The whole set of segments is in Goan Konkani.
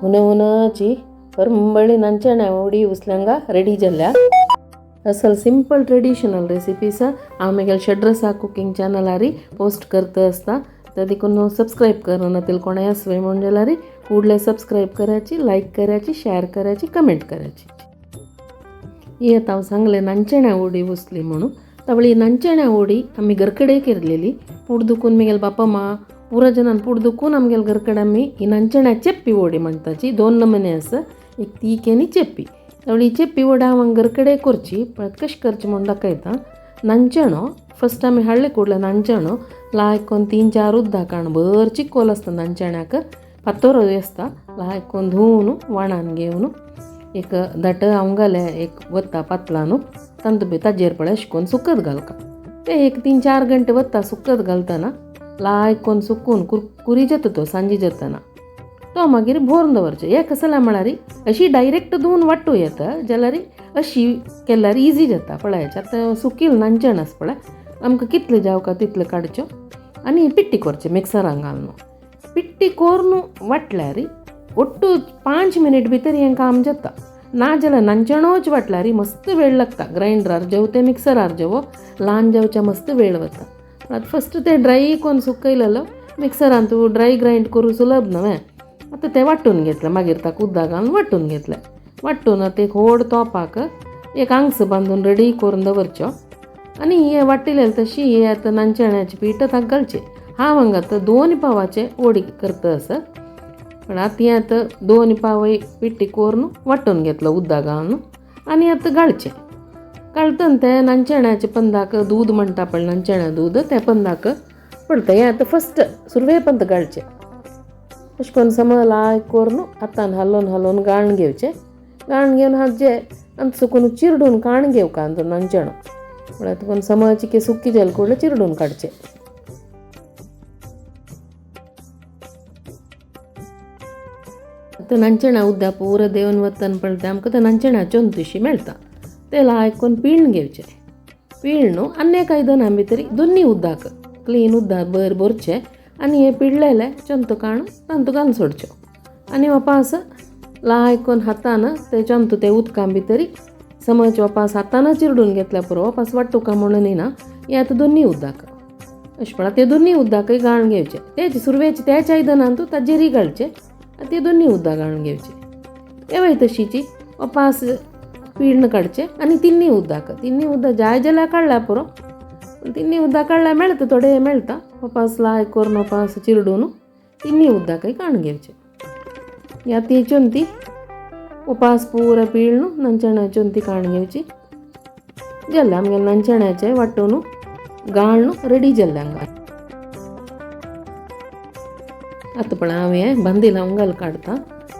हुनहुनाची परंबळी नंचण्या उडी उसल्यांगा रेडी जाल्या. असल सिंपल ट्रेडिशनल रेसिपीज हांव म्हगेल्या शेड्रसा कुकिंग चॅनलारी पोस्ट करता आसता. तर देखून सबस्क्राईब करना तील कोणाय आसवे म्हूण जाल्यार कूडले सबस्क्राईब करायची, लायक करायची, शेअर करायची, कमेंट करायची. ही आतां हांव सांगलें नंचण्या उडी उसली म्हणून. तवळी नंचण्या उडी आमी घरकडे केरलेली. पूड दुखून म्हगेले बापा मा पुरा जणान पूड दुखून आमगेले घरकडे आमी ही नंचण्या चेप्पी उडी म्हणटाची. दोन नमुने आसा, एक तीख आनी चेप्पी. तवळी चेप्पी वडा हांव घरकडे करची, पण कशें करची म्हूण दाखयता. नंचणो फस्ट आमी हाडले कुडले नंचणो लायकोन 3-4 उदकान भर चिकोल आसता नंचण्याक, फातोर आसता. लायकोन धुवन वाणान घेवन एक दाट हांव एक वता पातला न्हू तांतू बी ताजेर पळय अशें करून सुकत घालका. ते एक 3-4 घंटे वता सुकत घालतना लायकोन सुकून कुरकुरी जाता तो सांजे जातना तो मागीर भरून दवरचें. हें कसलें म्हळ्यार अशी डायरेक्ट धुवन वांटू येता जाल्यार अशी केल्यार इजी जाता पळयाचें. आतां सुकील नंचण आसा पळय, आमकां कितलें जावका तितलें काडच्यो आनी पिट्टी करचें मिक्सरान घालून. पिट्टी करून वांटल्यार ಒಟ್ಟು 5 मिनिट भितर हें काम जाता. ना जाल्यार नंचणोच वाटल्यार मस्त वेळ लागता. ग्रायंडरार जेव ते मिक्सरार जेवो ल्हान जेवच्या मस्त वेळ वता. आतां फस्ट ते ड्राय करून सुकयलेलो मिक्सरान तूं ड्राय ग्रायंड करूं सुलभ न्हय. आतां तें वांटून घेतलें, मागीर ताका उदक घालून वांटून घेतलें. वांटून आतां एक व्हड तोपाक एक आंगस बांदून रेडी करून दवरच्यो आनी हें वाटिलें तशी हें आतां नंचण्याचें पीठ ताका घालचें. हांव हांगा आतां 2 पावाचें ओडी करता आसा. पण आतां हें आतां 2 पावय पिट्टी करून वांटून घेतलो उदक घालून आनी आतां घालचें. घालतना तें नंचण्याचें पंदाक दूद म्हणटा पळय, नंचण्या दूद तें पंदाक पडटा. हें आतां फस्ट सुरवे पंत घालचें. अशें करून सम लायक करून हातान हालोवन हालोवन गाळण घेवचें. गाळण घेवन हाजे आनी सुकून चिरडून काण घेवका अंदू नंचणो म्हळ्यार तुका समज सुकी जाल कुडलें चिरडून काडचें. आतां नंचणा उदक पुरो देंवन वतना पळय आमकां तें नंचणा चोंतशी मेळटा. तें लायक पिळून घेवचें. पिळून आनी एक आयदनां भितर दोन्नी उदक क्लीन उदक बर भरचें आनी हें पिळलेलें चोंत काडून तांतू घालून सोडच्यो आनी वापास लायकून हातान तें चोंत तें उदकां भितर समज वापास हातान चिरडून घेतल्या पुरो, वापास वांटुका म्हणून न्ही. हें आतां दोन्नी उदक अशें पळय तें दोन्नी उदकय गाळून घेवचें. तेच सुरवेचें त्याच आयदनान तूं ताजेरय घालचें आनी ते दोन्नी उदक घालून घेवचें. तेवय तशीची वापास पिळून काडचें आनी तिन्नी उदक तिन्नी उदक जाय जाल्यार काडल्यार पुरो. तिन्नी उदक काडल्यार मेळटा थोडें मेळटा. वापास लायक करून वापास चिरडून तिन्नी उदकय काडून घेवचें. ह्या ती चोंती उपास पुरो पिळून नंचण्या चोंती काडून घेवची. जालें आमगेलें नंचण्याचें वांटून गाळून रेडी जालें हांगा. आतां पळय हांव हें बांदील अंगाल काडटा.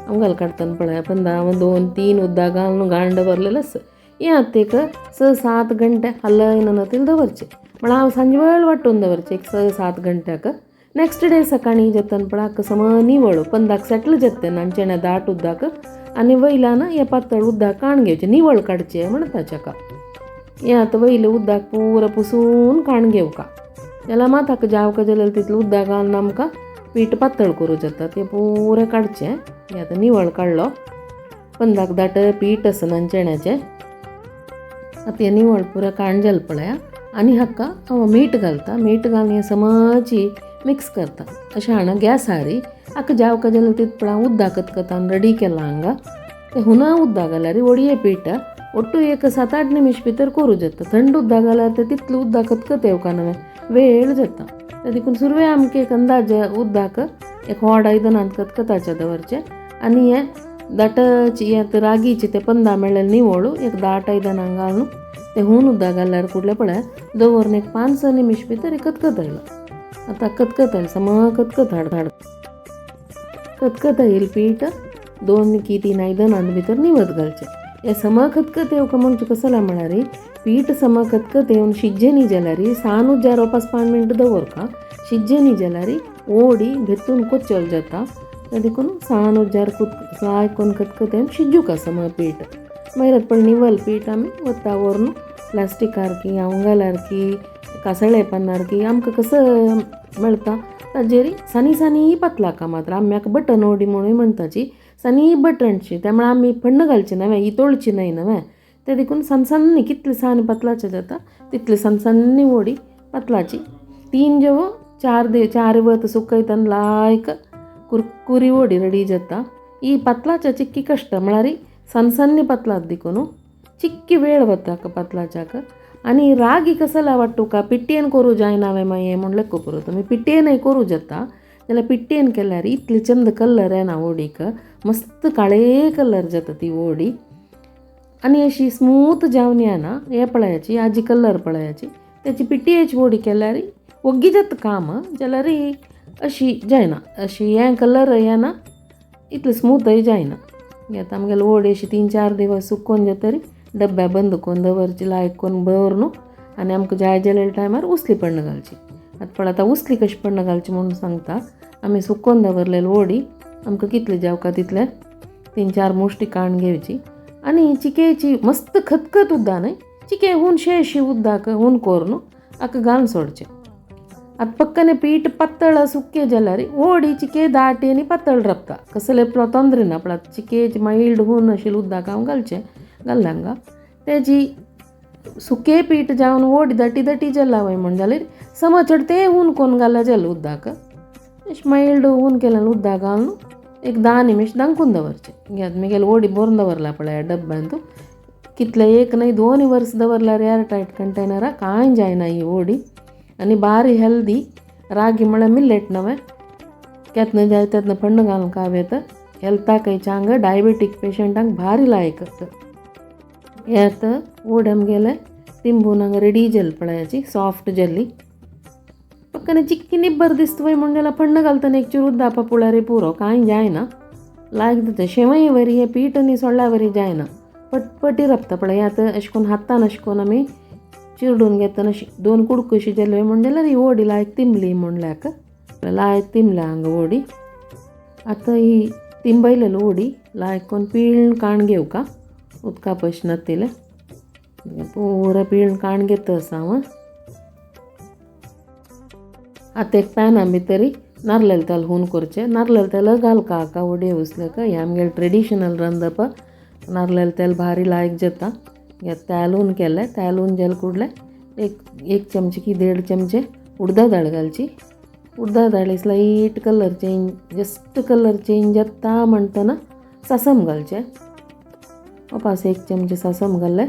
अंगाल काडटना पळय पंद हांव 2-3 उदक घालून गाळण दवरलेलें आसा. हें आतां एक 6-7 घंटे हलयना तील दवरचें. म्हळ्यार हांव सांजवेळ वांटून दवरचें एक 6-7 घंट्याक. नेक्स्ट डे सकाळीं जातना पळय सम निवळ पंदाक सेटल जाता तें नंचण्या दाट उदक आनी वयल्यान हें पातळ उदक काडून घेवचें, निवळ काडचें म्हणटा ताका. हें आतां वयलें उदक पुरो पुसून काडून घेवका. जाल्यार मात हाका जावका जाल्यार तितलें उदक घालून आमकां पीठ पातळ करूं जाता. तें पुरें काडचें. हें आतां निवळ काडलो पंदाक दाट पीठ आसा नंचण्याचें. आतां हें निवळ पुरो काडून जालें पळया. आनी हाका हांव मीठ घालता. मीठ घालून हें समची मिक्स करता. अशें हाणा गॅसार हाका जावका जाल्यार तितलें पळय हांव उदक कतकतान रेडी केलां हांगा. तें हुना उदक घाल्यार वडये पीठ ಒಟ್ಟು एक 7-8 निमिश भितर करूं जाता. थंड उदक घाल्यार तें तितलें उदक कतकत येवका न्हय, वेळ जाता. ते देखून सुरवे आमकां एक अंदाज उदक एक व्हड आयदनांत कतकताचें दवरचें आनी हें दाटच हें रागीचें तें पंदा मेळ्ळें निवळ एक दाट आयदनां घालून तें हून उदक घाल्यार कुडलें पळय दवरून एक 5-6 निमिश भितर कतकत आयलो. आतां कतकत आयलें सम कतकत हाड हाड कतकत आयल पीठ 2 की 3 आयदनां भितर निवत घालचें. हें सम खतखत येवका म्हणचे कसलें म्हळ्यार पीठ सम खतखत येवन शिज्जें न्ही जाल्यार सान उज्यार 5 मिनटां दवरका. शिज्जें न्ही जाल्यार ओडी भितून कोचल जाता. तें देखून सान उज्यार लायक करून खतखत येवन शिजूका सम पीठ. मागीर पळय निवल पीठ आमी वता व्हरून प्लास्टिकार की आंवगालार की कासळे पन्नार की आमकां कसो मेळटा ताजेर सानी सानी पातलाका मात्र आम्याक बटन ओडी म्हणून म्हणटाची. सनी बटणची त्यामुळे आमी फण्ण घालची नव्हे इतोळची न्हय नव्हे ते देखून सनसन्नी कितले सान पतलाचे जाता तितले सनसन्नी ओडी पतलाची 3 जेव 4 वत सुकयतान लायक कुरकुरी ओडी रेडी जाता. ಈ ಪತ್ಲಾಚ ಚಿಕ್ಕಿ ಕಷ್ಟ म्हळ्यार सनसन्नी पतलात देखून चिक्की वेळ वता पतलाच्याक. आनी रागी कसला वाटूका पिट्टयेन करूं जायना हांवें मागीर म्हूण लेखो पुरो तुमी पिट्टयेनय करूं जाता जाल्यार पिट्टयेन केल्यार इतले चंद कलर येना ओडीक, मस्त काळे कलर जाता ती ओडी आनी अशी स्मूथ जावन येना. हें पळयाची आजी कलर पळयाची तेची पिट्टयेची ओडी केल्यार ओग्गी जाता काम, जाल्यार अशी जायना अशी हें कलर येना इतलें स्मूथय जायना. आतां आमगेले ओडी अशी 3-4 दिवस सुकोवन जातरी डब्या बंद करून दवरची लायक करून दवर न्हू आनी आमकां जाय जाल्या टायमार उसली पण्ण घालची. आतां पळय आतां उसली कशी पण्ण घालची म्हणून सांगता. आमी सुकोवन दवरलेली ओडी आमकां कितले जावका तितले 3-4 मुश्टी काण घेवची आनी चिकेची मस्त खतखत उद्दा न्हय चिके हून शेशी उद्दाक हून कोरून आका घालून सोडचें. आतां पक्कने पीठ पातळ सुकें जाल्यार ओडी चिके दाटी आनी पातळ राबता कसले तोंदरे ना पण आतां चिकेची मायल्ड हून आशिल्लें उदक हांव घालचें घाललें हांगा तेजी सुकें पीठ जावन ओडी दाटी दाटी जालां वय म्हण जाल्यार समज चड तें हून कोन्न घाल्यार जालें उदक अशें मायल्ड हून केलें उदक घालून एक 10 निमिश दांकून दवरचें. घेत मुगेले ओडी भरून दवरला पळय डब्यांत कितले 1 न्हय 2 वर्स दवरल्यार एअर टायट कंटेनरा कांय जायना ही ओडी आनी बारी हेल्दी. रागी म्हळ्यार मिलेट नवें केतना जाय तेन्ना पण्ण घालून खावं येता, हेल्थाकय चांग, डायबेटीक पेशंटांक भारी लायक. हें आतां ओड आमगेलें तिंबून हांगा रेडी जाली पळयाची सॉफ्ट जाली. पक्कने चिक्की निब्बर दिसता वय म्हूण जाल्यार पण्ण घालतना एक चूर उद्दा पापुळ्यार पुरो कांय जायना लायक जाता. शेवय वरी हें पीठ आनी सोडल्या वरी जायना पटपटी राबता पळय. आतां अशें करून हातान अशें करून आमी चिरडून घेतना अशी 2 कुडकशी जाली म्हूण जाल्यार ही ओडी लायक तिंबली म्हणल्याक लायक तिंबल्या हांगा ओडी. आतां ही तिंबयलेली ओडी लायक करून पिळून काण घेवका उदका पयशे नातिल्लें पुरा पिळून काण घेता आसा हांव. आतां एक पॅना भितरी नारलेल तेल हून करचें. नारलेल तेल घालका हाका ओडये उसलेका हें आमगेलें ट्रेडिशनल रांदप. नारलेल तेल भारी लायक जाता. हे तेल हून केलें, तेल हून जालें कुडलें एक चमचे की 1.5 चमचे उडदा दाळ घालची. उडदा दाळी light colour change just colour change जाता म्हणटना सासम घालचें. पास 1 चमचे सासम घातलें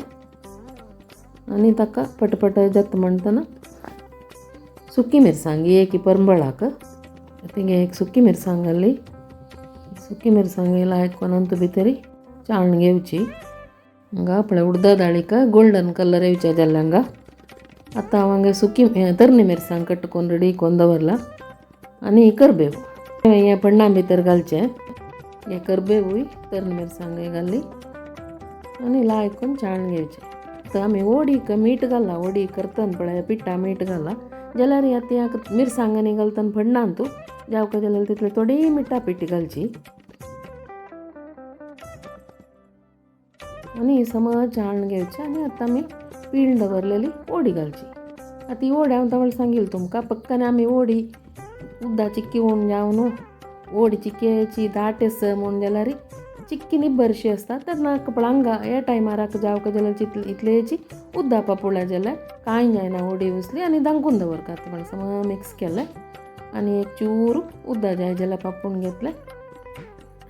आनी ताका पटपट जाता म्हणटना सुकी मिरसांग एक परंबळाक थिंगा एक सुकी मिरसांग घाली. सुकी मिरसांग लायक कोणांत भितरी चाळण घेवची. हांगा पळय उडदा दाळीक गोल्डन कलर येवचे जाल्ले हांगा. आतां हांव हांगा सुकी तरणी मिरसांग कट करून रेडी करून दवरला आनी करबेव हें पण्णा भितर घालचें. हें करबेवूय तरणी मिरसांग घाली आनी लायक करून चाळण घेवचें. आतां आमी ओडीक मीठ घाला, ओडी करतना पळय पिठा मीठ घाला जाल्यार आतां ह्या मिरसांगांनी घालतना पडना तूं जावका जाल्यार तितले थोडी मिठा पिठी घालची आनी समज चाळण घेवचें. आनी आतां आमी पिळून दवरलेली ओडी घालची. आतां ही ओडी हांव तवळ सांगील तुमकां पक्कान आमी ओडी उद्दा चिक्की म्हूण जावन ओडी चिक्केची दाट आसा म्हूण जाल्यार चिक्की निब्बरशी आसता तेन्ना पळय हांगा ह्या टायमार जावका जाल्यार इतलेची उद्दा पापुळ्या जाल्यार कांय जायना ओडी उसली आनी दांकून दवरता. आतां समज मिक्स केलें आनी एक चूर उद्दा जाय जाल्यार पापून घेतलें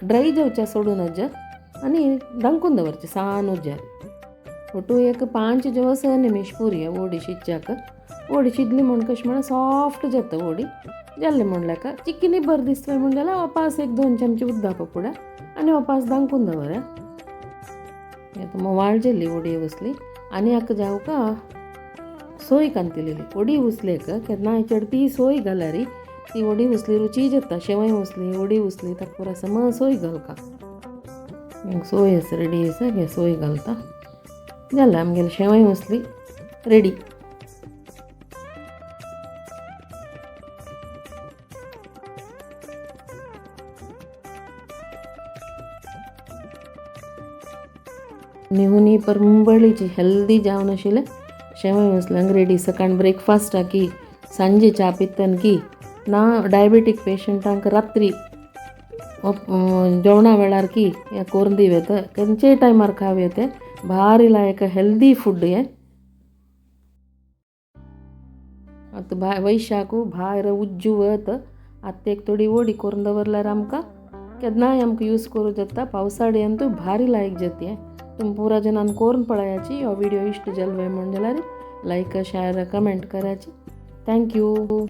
ड्राय जावचें सोडून आनी दांकून दवरचें सान उज्यार. ಒಟ್ಟು एक 5 जेव 6 निमिश पुरी ओडी शिजच्याक. ओडी शिजली म्हूण कशें म्हळ्यार सॉफ्ट जाता ओडी जाल्लें म्हणल्यार चिक्की निब्बर दिसता म्हूण जाल्यार वापास 1-2 चमचे उद्दा पापुड्या आनी वापास दांकून दवर. आतां मोवाळ जाल्ली ओडी उसली आनी हाका जावका सोय कांतिलेली ओडी उसलेक केन्नाय चड ती सोय घाल्यार ती ओडी उसली रुची जाता. शेवय उसली ओडी उसली ताका पुरा सम सोय घालका. सोय आसा रेडी आसा हे सोय घालता जालें आमगेली शेवय उसली रेडी. निहुनी परंबळीची हेल्दी जावन आशिल्लें शेवय उसल्यांक रेडी. सकाळ ब्रेकफास्टाक की सांजे च्या पितन की ना डायबेटीक पेशंटांक रात्री जेवणा वेळार की हें करून दिवेत, खंयचेय टायमार खावं येते, भारी लायक हेल्दी फूड हें. आतां वैशाखू भायर उज्जू वत आतां एक थोडी ओडी करून दवरल्यार आमकां केन्नाय आमकां यूज करूं जाता. पावसाळ्यांतूय भारी लायक जाता हें. तुमी पुरा जणान करून पळयाची. हो व्हिडिओ इश्ट जालो म्हण जाल्यार लायक, शेअर, कमेंट करायची. Thank you.